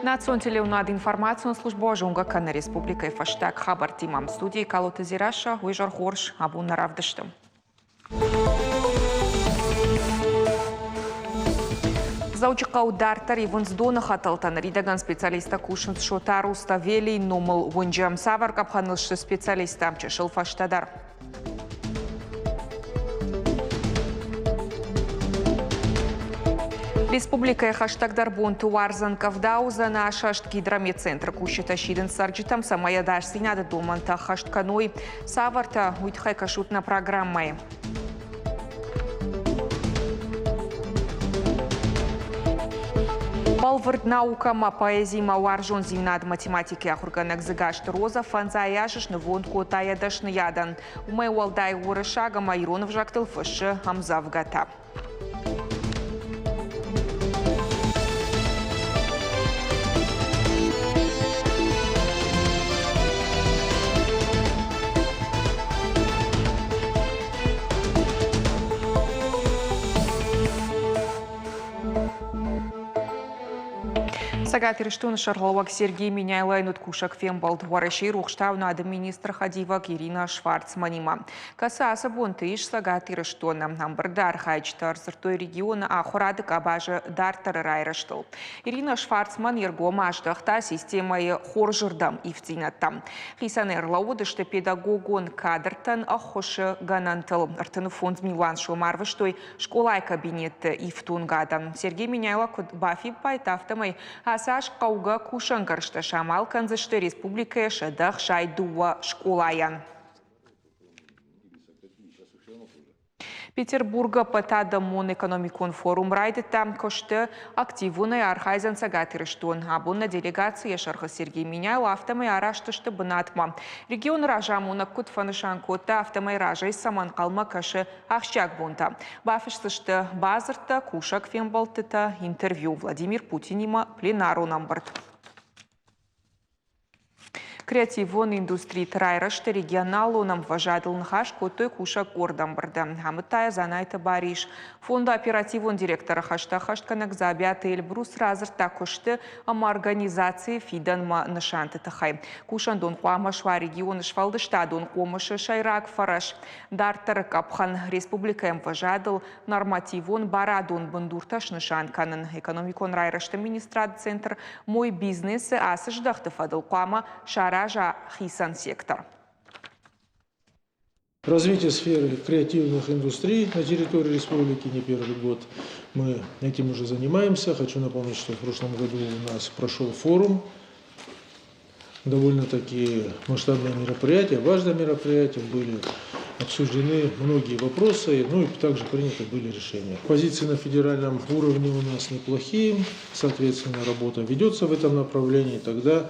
Национ телеуынад информацион службӕ зонгӕ кӕны республикӕйы фӕстаг хабӕрттимӕ. Студийы Калоты Дзерассӕ, уый зӕр хорз, абон нӕ равдысты. Дзӕуджыхъӕуы дарддӕр ивынц доны хӕтӕлтӕ. Ныридӕгӕн специалисттӕ кусынц Шота Руставелийы номыл уынджы. Цавӕр къӕпхӕныл сты специалисттӕ, чысыл фӕстӕдӕр. Республикӕйы хӕстӕгдӕр бонты уардзӕн къӕвда, уыдзӕн асӕст. Гидрометцентры кусджытӕ сидынц цӕрджытӕм, цӕмӕй ӕдасдзинады домӕнтӕ ӕххӕст кӕной. Цавӕртӕ, уый тыххӕй кӕсут нӕ программӕйы. Бӕлвырд наукӕмӕ, поэзимӕ уарзондзинад математикӕйы ахуыргӕнӕг Дзыгасты Роза фӕндзай азы снывонд кодта йӕ дӕсныйадӕн. Уымӕй уӕлдай уырыссаг ӕмӕ ирон ӕвзӕгтыл фыссы ӕмдзӕвгӕтӕ. Цӕгат Ирыстоны сӕргълӕууӕг Сергей Меняйлойӕн уыд кусӕг фембӕлд Уӕрӕсейы рухстауынады министры хӕдивӕг Ирина Шварцманимӕ. Кӕцы ацы бонты ис Цӕгат Ирыстоны. Ӕмбырды архайджытӕ ӕрдзырдтой регионы ахуырады къабазы дарддӕры райрӕзтыл. Ирина Шварцман йе ргом аздӕхта системӕйы хорзырдӕм ивддзинӕдтӕм. Хицӕнӕй ӕрлӕууыдысты педагогон кадртӕн ӕххуысы гӕнӕнтыл. 35 милуан сом арвыстой скъолайы кабинетты ифтонгадӕн. Сергей Меняйло куыд бафиппайдта, афтӕмӕй ацы аз хъӕугӕ кусӕнгӕрзтӕ самал кӕндзысты республикӕйы 162 скъолайӕн. Петербургы ӕппӕтадӕмон экономикон форум райдыдта. Куысты активонӕй архайдзӕн Цӕгат Ирыстон. Абон нӕ делегаци йӕ сӕргъы Сергей Меняйло афтӕмӕй араст сты бынатмӕ. Регионы разамонӕг куыд фӕнысан кодта, афтӕмӕй разӕй цӕмӕ ӕнхъӕлмӕ кӕсы ахсджиаг бонтӕ. Бафысдзысты бадзырдтӕ, кусӕг фембӕлдтытӕ, интервью Владимир Путинимӕ пленарон ӕмбырд. Креативон индустриты райрӕзты регионалон ӕмвӕзадыл ныхас кодтой кусӕг къорд ӕмбырды. Амыдта йӕ Дзанайты Барис. Фонды оперативон директоры хӕстӕ ӕххӕстгӕнӕг Дзабиаты Эльбрус радзырдта куысты ӕмӕ организацийы фидӕнмӕ нысанты тыххӕй. Кусӕндон хъуамӕ суа регионы сфӕлдыстадон хъомысы сӕйраг фӕрӕз. Дарддӕры къӕпхӕн республикӕйы ӕмвӕзадыл нормативон барадон бындуртӕ снысан кӕнын. Экономикон райрӕзты министрады центр Мой бизнес-ы ацы здӕхты фӕдыл хъуамӕ сараза хицӕн сектор. Развитие сферы креативных индустрий на территории республики не первый год. Мы этим уже занимаемся. Хочу напомнить, что в прошлом году у нас прошел форум. Довольно-таки масштабное мероприятие, важное мероприятие. Были обсуждены многие вопросы, ну и также приняты были решения. Позиции на федеральном уровне у нас неплохие, соответственно, работа ведется в этом направлении. Тогда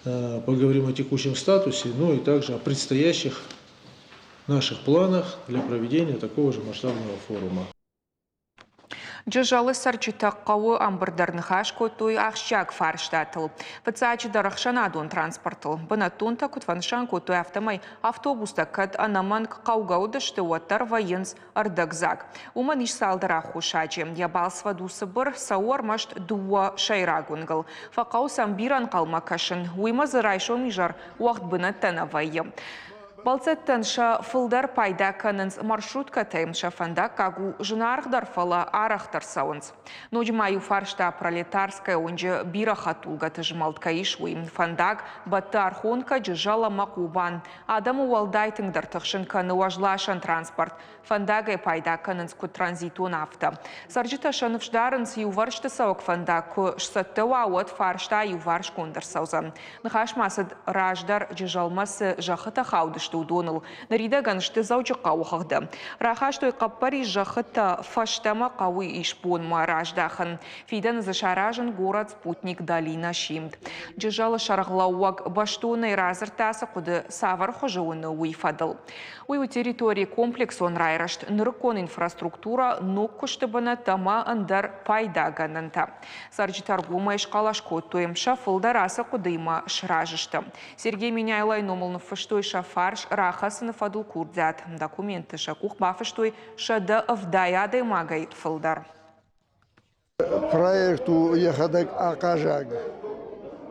поговорим о текущем статусе, ну и также о предстоящих наших планах для проведения такого же масштабного форума. Джызӕлы цӕрджытӕ хъӕуы ӕмбырд дӕр ныхас кодтой ахсджиаг фарстатыл. Фыццаджыдӕр ӕхсӕнадон транспортыл. Бынӕттонтӕ куыд фӕнысан кодтой, афтӕмӕй автобустӕ кӕд ӕнӕмӕнг хъӕугӕ уыдысты, уӕддӕр вӕййынц ӕрдӕгдзаг. Уымӕн ис цалдӕр аххосаджы. Йӕ балцвӕд у цыбыр, цӕуы ӕрмӕст дыууӕ сӕйраг уынгыл. Фӕхъӕуы сӕм бирӕ ӕнхъӕлмӕ кӕсын. Уыимӕ дзы райсом изӕр уӕгъд бынӕттӕ нӕ вӕййы. Бӕлццӕттӕн сӕ фылдӕр пайда кӕнынц маршруткӕтӕй, сӕ фӕндаггаг у зынаргъдӕр, фӕлӕ арӕхдӕр цӕуынц. Ноджы ма иу фарста Пролетарская уынджы бирӕ хӕдтулгӕты змӕлд кӕй ис, уый. Фӕндаг бӕтты Архонкӕ, Джызӕл ӕмӕ Хъубан. Адӕмы уӕлдай тынгдӕр тыхсын кӕны уӕзласӕн транспорт. Фӕндагӕй пайда кӕнынц куыд транзитон, афтӕ. Цӕрджытӕ сӕ ныфс дарынц, иувӕрсты цӕуӕг фӕндаг куы сцӕттӕ уа, уӕд фарста иуварсгонд ӕрцӕудзӕн. Ныхас ма цыд, раздӕр Джызӕлмӕ цы зӕххытӕ хаудысты, уыдоныл. Ныридӕгӕн сты Дзӕуджыхъӕуы хыгъды. Рахастой хъӕппӕрис зӕххытӕ фӕстӕмӕ хъӕуы исбонмӕ раздахын. Фидӕны дзы саразын город Спутник Долина Симд. Джызӕлы сӕргълӕууӕг бӕстонӕй радзырдта, цы хъуыды цавӕр хуызы уыны, уый фӕдыл. Уый у территорийы комплексон райрӕзт, нырыккон инфраструктурӕ, ног куысты бынӕттӕ ӕмӕ ӕндӕр пайдагӕнӕнтӕ. Цӕрджытӕ ӕргомӕй схъӕлӕс кодтой, сӕ фылдӕр ацы хъуыдыимӕ сразы сты. Сергей Меняйлойы номыл ныффыстой сӕ фарс рахӕцыны фӕдыл курдиат. Документты сӕ къух бафыстой 170 адӕймагӕй фылдӕр. Проект у йӕхӕдӕг ахъазаг.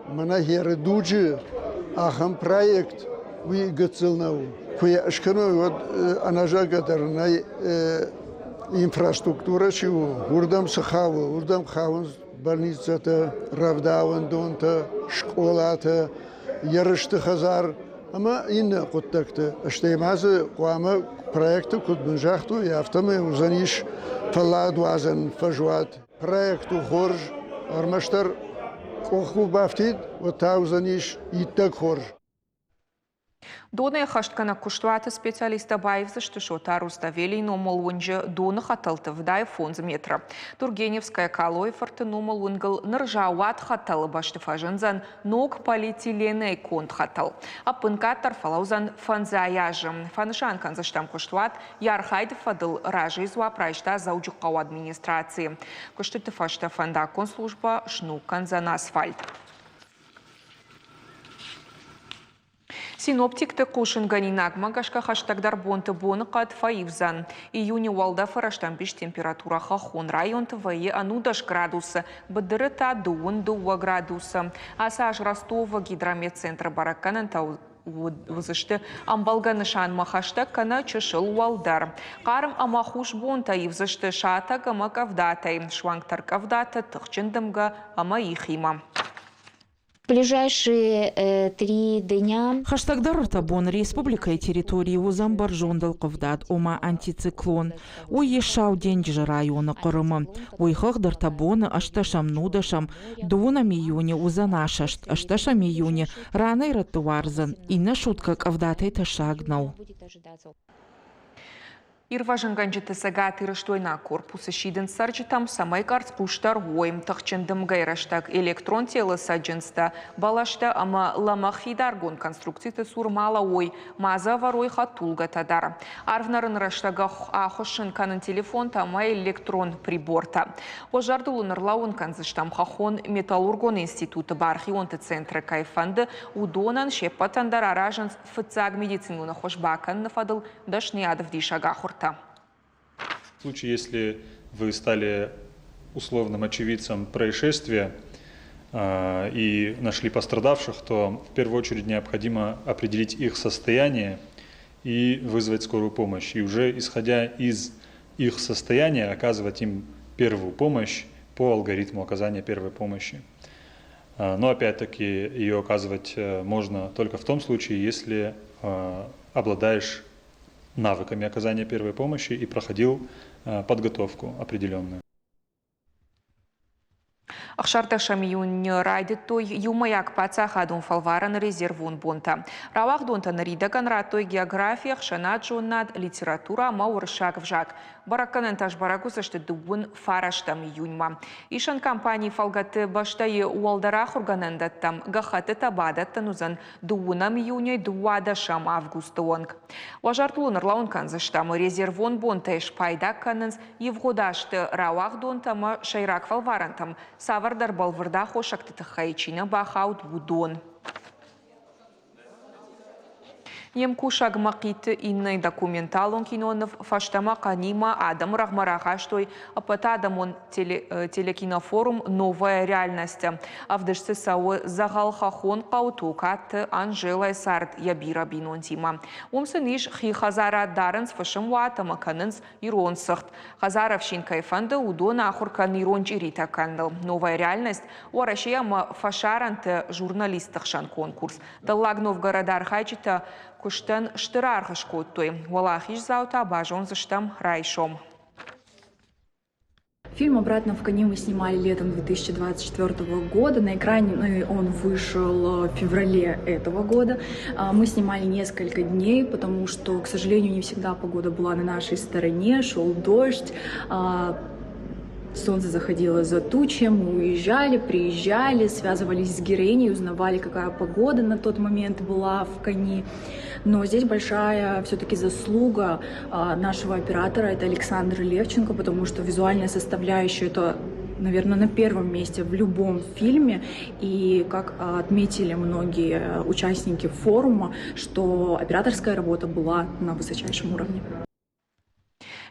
Мӕнӕ херы дуджы ахӕм проект уый гыццыл нӕу. Куы йӕ скӕной, уӕд ӕнӕзӕгъгӕ дӕр нӕй инфраструктурӕ чи у, уырдӕм цы хауы, уырдӕм хауынц больницӕтӕ, рӕвдауӕндонтӕ, скъолатӕ, ерысты хӕдзар ӕмӕ иннӕ хъуыддӕгты. Стӕй ма дзы хъуамӕ проекты, куыд мын загътой, афтӕмӕй уыдзӕнис фӕлладуадзӕн фӕзуат. Проект у хорз, ӕрмӕстдӕр къух куы бафтид, уӕд та уыдзӕнис иттӕг хорз. Донӕй ӕххӕстгӕнӕг куыстуаты специалисттӕ баивдзысты Шота Руставелийы номыл уынджы доны хӕтӕлты 75 метры. Тургеневская Калойы фырты номыл уынгыл ныр заууат хӕтӕлы бӕсты фӕзындзӕн ног полиэтиленӕй конд хӕтӕл. Ӕппынкъаддӕр фӕлӕудзӕн фӕндзай азы. Фӕнысан кӕндзыстӕм куыстуат йӕ архайды фӕдыл разыйы дзуапп райста Дзӕуджыхъӕуы администраци. Куыстыты фӕстӕ фӕндаггон службӕ сног кӕндзӕн асфальт. Синоптикты хъусынгӕнинагмӕ гӕсгӕ хӕстӕгдӕр бонты боныхъӕд фӕивдзӕн. Июны уӕлдӕфы рӕстӕмбис температурӕ хӕххон районты вӕййы 19 градусы, быдыры та 22 градусы. Ацы аз Ростовы гидрометцентры бӕрӕггӕнӕнтӕ уыдзысты ӕмбӕлгӕ нысанмӕ хӕстӕг кӕнӕ чысыл уӕлдӕр. Хъарм ӕмӕ хус бонтӕ ивдзысты сатӕг ӕмӕ къӕвдатӕй, суанг тӕрккъӕвдатӕ, тыхджын дымгӕ ӕмӕ ихимӕ. Ближайшие 3 дня. Хӕстӕгдӕр ӕртӕ бон республикӕйы территорийы уыдзӕн бӕрзонд ӕлхъывдад, ома антициклон. Уый ис Сау денджызы районы Хъырымы. Уый хыгъд ӕртӕ боны ӕстдӕсӕм, нудӕсӕм, дыууынӕм июны уыдзӕн асӕст, ӕстдӕсӕм июны ранӕй-рӕтты уардзӕн, иннӕ суткӕ къӕвдатӕй тӕссаг нӕу. Ирвӕзынгӕнджыты цӕгатирыстойнаг корпусы сидынц цӕрджытӕм, цӕмӕй къӕрцхъусдӕр уой. Тыхджын дымгӕйы рӕстӕг электрон телы цӕджындзтӕ, бӕлӕстӕ ӕмӕ лӕмӕгъ фидаргонд конструкциты цур ма лӕууой, ма дзы ӕвӕрой хӕдтулгӕтӕ дӕр. Арвнӕрын рӕстӕг ахуыссын кӕнын телефонтӕ ӕмӕ электрон прибортӕ. Уӕ зӕрдыл уын ӕрлӕууын кӕндзыстӕм, хӕххон металлургон институты бархионты центры кӕй фӕнды, уыдонӕн се ппӕтӕн дӕр аразынц фыццаг медицинон ӕххуыс бакӕныны фӕдыл дӕсныйадӕвдисӕг ахуыртӕ. В случае, если вы стали условным очевидцем происшествия и нашли пострадавших, то в первую очередь необходимо определить их состояние и вызвать скорую помощь. И уже исходя из их состояния оказывать им первую помощь по алгоритму оказания первой помощи. Но опять-таки ее оказывать можно только в том случае, если обладаешь навыками оказания первой помощи и проходил подготовку определенную. 16 июны райдыдтой иумӕйаг паддзахадон фӕлварӕны резервон бонтӕ. Рауагъдонтӕ ныридӕгӕн радтой географи, ӕхсӕнад, литературӕ ӕмӕ уырыссаг ӕвзаг. Бӕрӕггӕнӕнтӕ сбӕрӕг уыдзысты 29 июньмӕ. Исӕн кампанийы фӕлгӕтты бӕстӕйы уӕлдӕр ахуыргӕнӕндӕттӕм гӕххӕттытӕ бадӕттӕн уыдзӕн 2 июнӕй 12 августы онг. Уӕ зӕрдыл уын ӕрлӕууын кӕндзыстӕм, резервон бонтӕй спайда кӕнынц ивгъуыд азты рауагъдонтӕ ӕмӕ сӕйраг фӕлварӕнтӕм цавӕрдӕр бӕлвырд аххосӕгты тыххӕй чи нӕ бахауд, уыдон. Не мкусӕг Мӕхъиты Иннӕйы документалон киноныв «Фӕстӕмӕ Хъӕнимӕ» адӕмы рӕгъмӕ рахастой ӕппӕтадӕмон телекинофорум «Новая реальность». Ӕвдыст дзы цӕуы дзӕгъӕл хӕххон хъӕу Токаты Анжелӕйы цард йӕ бирӕ бинонтимӕ. Уым сын ис хи хӕдзарад, дарынц фысымуат ӕмӕ кӕнынц ирон цыхт. Хӕдзар ӕфсин кӕй фӕнды, уыдон ахуыр кӕн ирон чъиритӕ кӕныныл. «Новая реальность» Уӕрӕсе ӕмӕ фӕсарӕнты журналистты хсӕн конкурс. Дӕллаг Новгороды архайджытӕ куыстӕн стыр аргъ скодтой. Уӕлахиздзаутӕ базондзыстӕм райсом. Фильм «Обратно в Кони» мы снимали летом 2024 года. На экране он вышел в феврале этого года. Мы снимали несколько дней, потому что, к сожалению, не всегда погода была на нашей стороне, шел дождь, солнце заходило за тучи, мы уезжали, приезжали, связывались с героиней, узнавали, какая погода на тот момент была в Кони. Но здесь большая все-таки заслуга нашего оператора, это Александр Левченко, потому что визуальная составляющая это, наверное, на первом месте в любом фильме. И как отметили многие участники форума, что операторская работа была на высочайшем уровне.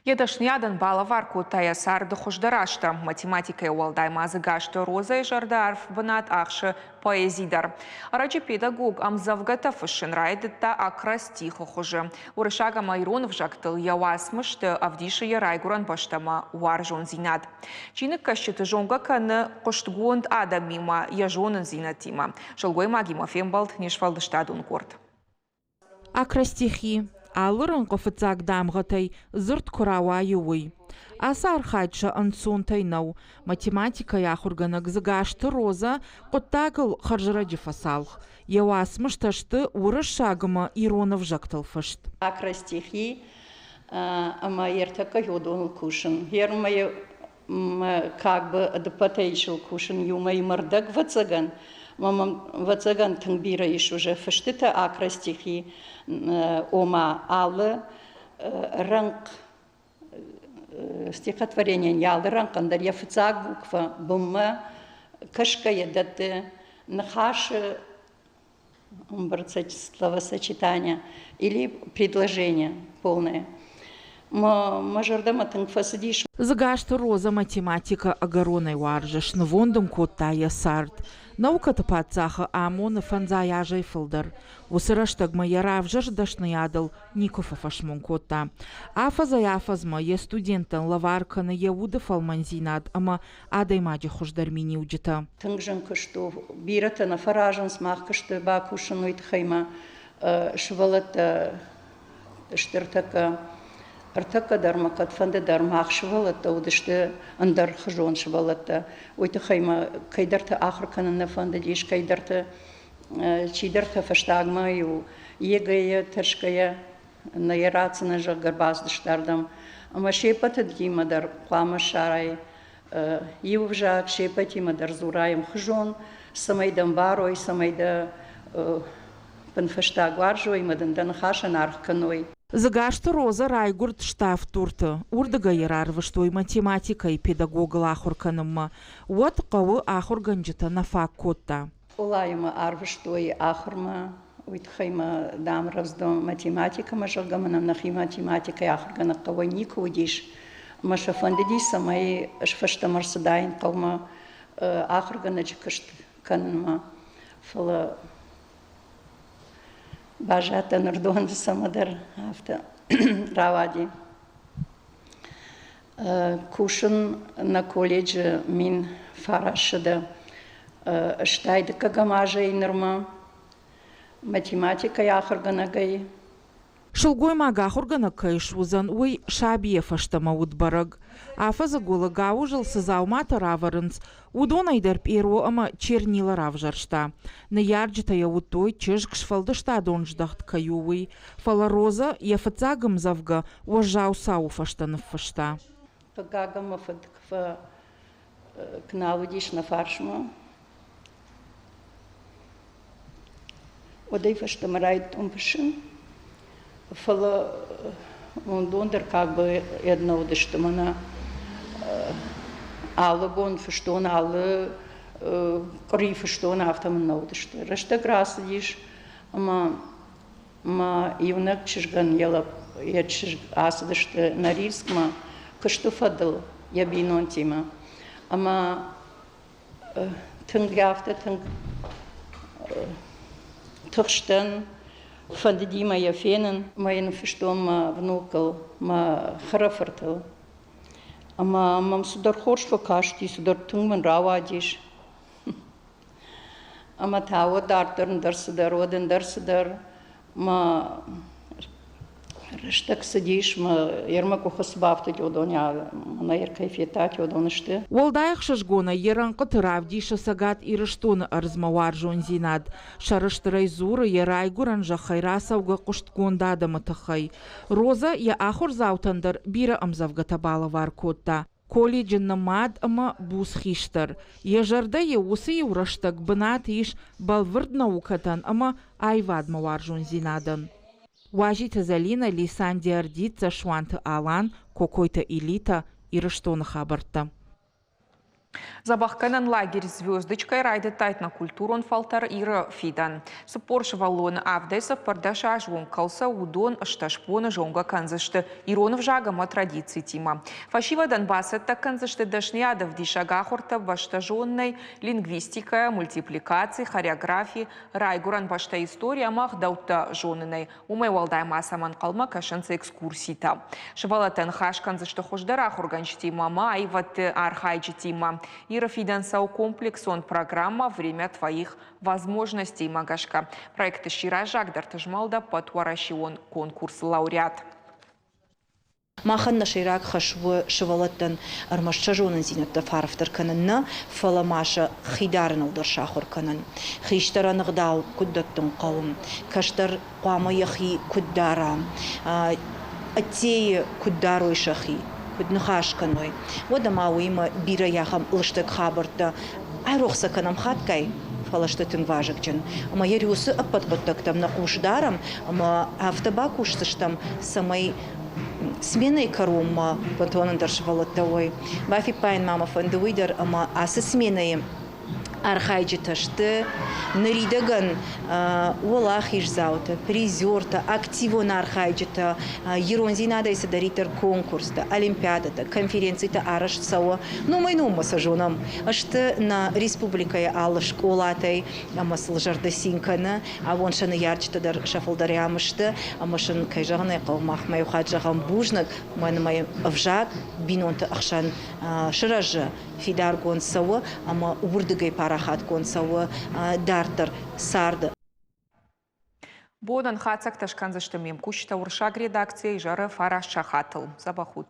Йӕ дӕсныйадӕн балӕвар кодта йӕ царды хуыздӕр азтӕ. Математикӕйӕ уӕлдай ма дзы Гасты Розӕйы зӕрдӕ арф бынат ахсы поэзи дӕр. Ӕрӕджы педагог ӕмдзӕвгӕтӕ фыссын райдыдта акростихы хуызы. Уырыссаг ӕмӕ ирон ӕвзӕгтыл йӕ уацмысты ӕвдисы йӕ райгуырӕн бӕстӕмӕ уарзондзинад. Чиныгкӕсджыты зонгӕ кӕны хъуыстгонд адӕмимӕ, йӕ зонындзинӕдтимӕ. Сылгоймагимӕ фембӕлд не сфӕлдыстадон къорд. Акростихи алы рӕнхъы фыццаг дамгъӕтӕй дзырд куы рауайы, уый. Ацы архайд сӕ ӕнцонтӕй нӕу. Математикӕйы ахуыргӕнӕг Дзыгасты Розӕ хъуыддагыл хӕрзӕрӕджы фӕцалх. Йӕ уацмыстӕ сты уырыссаг ӕмӕ ирон ӕвзӕгтыл фыст. Акростихи ӕмӕ ӕртӕккӕ уыдоныл кусын. Гъер как бы ӕдыппӕтӕй исыл кусын иумӕ мӕрдӕг ӕвӕццӕгӕн, мӕм ӕвӕццӕгӕн тынг бирӕ ис уже фыстытӕ акростихи, ома алы рӕнхъ стихотворениейӕн йӕ алы рӕнхъӕн дӕр йӕ фыццаг буквӕ бынмӕ кӕсгӕйӕ дӕтты ныхасы словосочетание или предложение полное. Мӕ зӕрдӕмӕ тынг фӕцыдис. Дзыгасты Роза математикӕ ӕгӕронӕй уарзы, снывонд ын кодта йӕ цард. Наукӕты паддзахы амоны фӕндзай азӕй фылдӕр. Уыцы рӕстӕгмӕ йӕ равзӕрст дӕсныйадыл никуы фӕфӕсмон кодта. Афӕдзӕй-афӕдзмӕ йе студенттӕн лӕвар кӕны йӕ уды фӕлмӕндзинад ӕмӕ адӕймаджы хуыздӕр миниуджытӕ. Тынг зын куыст у. Бирӕтӕ нӕ фӕразынц мах куысты бакусын, уый тыххӕй ма сывӕллӕттӕ стыртӕккӕ ӕртӕккӕ дӕр ма кӕдфӕнды дӕр мах сывӕллӕттӕ уыдысты ӕндӕрхуызон сывӕллӕттӕ. Уый тыххӕй ма кӕйдӕрты ахуыр кӕнын нӕ фӕндыдис, кӕйдӕрты чидӕртӕ фӕстагмӕ-иу ЕГЭ-йӕ тӕрсгӕйӕ нӕ йӕ ратдзынӕ, зӕгъгӕ, ӕрбацыдысты ардӕм. Ӕмӕ се ппӕты димӕ дӕр хъуамӕ ссарай иу ӕвзаг, се ппӕтимӕ дӕр дзурай ӕмхуызон, цӕмӕй дӕ ӕмбарой, цӕмӕй дӕ бынфӕстаг уарзой ӕмӕ дын дӕ ныхасӕн аргъ кӕной. Дзыгасты Розӕ райгуырд Ставддурты. Уырдыгӕй йӕ рарвыстой математикӕйы педагогыл ахуыр кӕнынмӕ. Уӕд хъӕуы ахуыргӕнджытӕ нӕ фаг кодта. Скъолайы мӕ арвыстой ахуырмӕ, уый тыххӕй мӕ, дам, рӕвдздон математикӕмӕ, зӕгъгӕ, мӕнӕн нӕхи математикӕйы ахуыргӕнӕг хъӕуӕй никуы уыдис. Ӕмӕ сӕ фӕндыдис, цӕмӕй ӕз фӕстӕмӕ рцыдаин хъӕумӕ ахуыргӕнӕджы куыст кӕнынмӕ. Фӕлӕ баззадтӕн ӕрдоны цӕмӕдӕр, афтӕ рауади. Кусын нӕ колледжы 1985 дыккӕгӕм азӕй нырмӕ математикӕйы ахуыргӕнӕгӕй. Сылгоймаг ахуыргӕнӕг кӕй суыдзӕн, уый сабийӕ фӕстӕмӕ уыд бӕрӕг. Афӕдзы гуылы гауызыл цы дзауматӕ равӕрынц, уыдонӕй дӕр пъеро ӕмӕ чернила равзӕрста. Ныййарджытӕ йӕ уыдтой, чызг сфӕлдыстадон здӕхт кӕй у, уый. Фӕлӕ Розӕ йӕ фыццаг ӕмдзӕвгӕ уӕззау цауы фӕстӕ ныффыста. Хъыгагӕн мӕ фыд куы нал уыдис нӕ фарсмӕ, уӕдӕй фӕстӕмӕ райдыдтон фыссын. Фӕлӕ уыдон дӕр как бы нӕ уыдысты мӕнӕ алы бон фыстон, алы къуыри фыстон, афтӕ мын нӕ уыдысты. Рӕстӕг рацыдис ӕмӕ мӕ иунӕг чызгӕн йӕ чызг ацыдысты Норильскмӕ куысты фӕдыл йӕ бинонтимӕ. Ӕмӕ тынг афтӕ тынг тыхстӕн, фӕндыди мӕ йӕ фенын. Мӕ йын фыстон мӕ внукыл, мӕ хӕрӕфыртыл. Ӕмӕ мӕм цыдӕр хорз фӕкасти, цыдӕр тынг мын рауадис. Ӕмӕ та уӕд дарддӕр ӕндӕр цыдӕр, уӕд ӕндӕр цыдӕр. Мӕ рӕстӕг цыдис, мӕ йӕ къухы цы бафтыд, уыдон мӕнӕ кӕй федтат, уыдон сты. Уӕлдай ӕхсызгонӕй йӕ рӕнхъыты равдисы Цӕгат Ирыстоны ӕрдзмӕ уарзондзинад. Сӕрыстырӕй дзуры йӕ райгуырӕн зӕххӕй рацӕугӕ хъуыстгонд адӕмы тыххӕй. Розӕ йӕ ахуырдзаутӕн дӕр бирӕ ӕмдзӕвгӕтӕ балӕвар кодта. Колледжы нымад ӕмӕ буц хистӕр. Йӕ зӕрдӕйы уыцы-иу рӕстӕг бынат ис бӕлвырд наукӕтӕн ӕмӕ аивадмӕ уарзондзинадӕн. Уазиты Зӕлинӕ, Лисанди Ардидзе, Суанты Алан, Кокойты Илитӕ, Ирыстоны хабӕрттӕ. Дзӕбӕхгӕнӕн лагерь «Звездочка» райдыдта этнокультурон фӕлтӕр Иры фидӕн. 40 сывӕллоны авдӕй 14 азы онг кӕлсӕ, уыдон 18 боны зонгӕ кӕндзысты ирон ӕвзаг ӕмӕ традицитимӕ. Фӕсивӕдӕн бацӕттӕ кӕндзысты дӕсныйад ӕвдисӕг ахуыртӕ бӕстӕзонынӕй, лингвистикӕйӕ, мультипликаци, хореографи, райгуырӕн бӕстӕйы истори ӕмӕ ӕгъдӕуттӕ зонынӕй. Уымӕй уӕлдай ма сӕм ӕнхъӕлмӕ кӕсынц экскурситӕ. Сывӕллӕттӕ ныхас кӕндзысты хуыздӕр ахуыргӕнджытимӕ ӕмӕ аивӕдты архайджытимӕ. Иры фидӕн цӕуы комплексон программӕ «Время твоих возможностей»-мӕ гӕсгӕ. Проекты сси раззагдӕрты змӕлд ӕппӕтуӕрӕсеон конкурсы лауреат. Махӕн нӕ сӕйраг хӕс у сывӕллӕттӕн ӕрмӕст сӕ зонындзинӕдтӕ фӕарфдӕр кӕнын нӕ, фӕлӕ ма сӕ хи дарыныл дӕр сахуыр кӕнын. Хистӕрӕн ӕгъдау куыд дӕттын хъӕуы, кӕстӕр хъуамӕ йӕхи куыд дара, ӕддейы куыд дарой сӕхи, куыд ныхас кӕной. Уӕдӕ ма уыимӕ бирӕ ахӕм лыстӕг хабӕрттӕ айрох сӕ кӕнӕм хатгай, фӕлӕ сты тынг вазыгджын. Ӕмӕ йӕ уыцы ӕппӕт хъуыддӕгтӕм нӕ хъус дарӕм ӕмӕ афтӕ бакусдзыстӕм, цӕмӕй сменӕйы кӕронмӕ бынтон ӕндӕр сывӕллӕттӕ уой. Бафиппайын ма мӕ фӕнды уый дӕр, ӕмӕ ацы сменӕйы архайджытӕ сты ныридӕгӕн уӕлахиздзаутӕ, призертӕ, активон архайджытӕ, ирондзинадӕй цыдӕриддӕр конкурстӕ, олимпиадӕтӕ, конференцитӕ арӕзт цӕуы. Номӕй-номмӕ сӕ зонӕм. Сты нӕ республикӕйы алы скъолатӕй ӕмӕ сыл зӕрдӕ цин кӕны. Абон сӕ ныййарджытӕ дӕр сӕ фылдӕр ам сты ӕмӕ сын, кӕй зӕгъын ӕй хъӕуы, махмӕ иу хатт зӕгъӕм бузныг, уымӕн ӕмӕ ӕвзаг бинонты ӕхсӕн сырӕзы, фидаргонд цӕуы ӕмӕ уырдыгӕй парахатгонд цӕуы дарддӕр царды. Бонӕн хатдзӕгтӕ скӕндзысты ме мкусджытӕ уырыссаг редакцийӕ изӕры 9 сахатыл. Дзӕбӕх ут!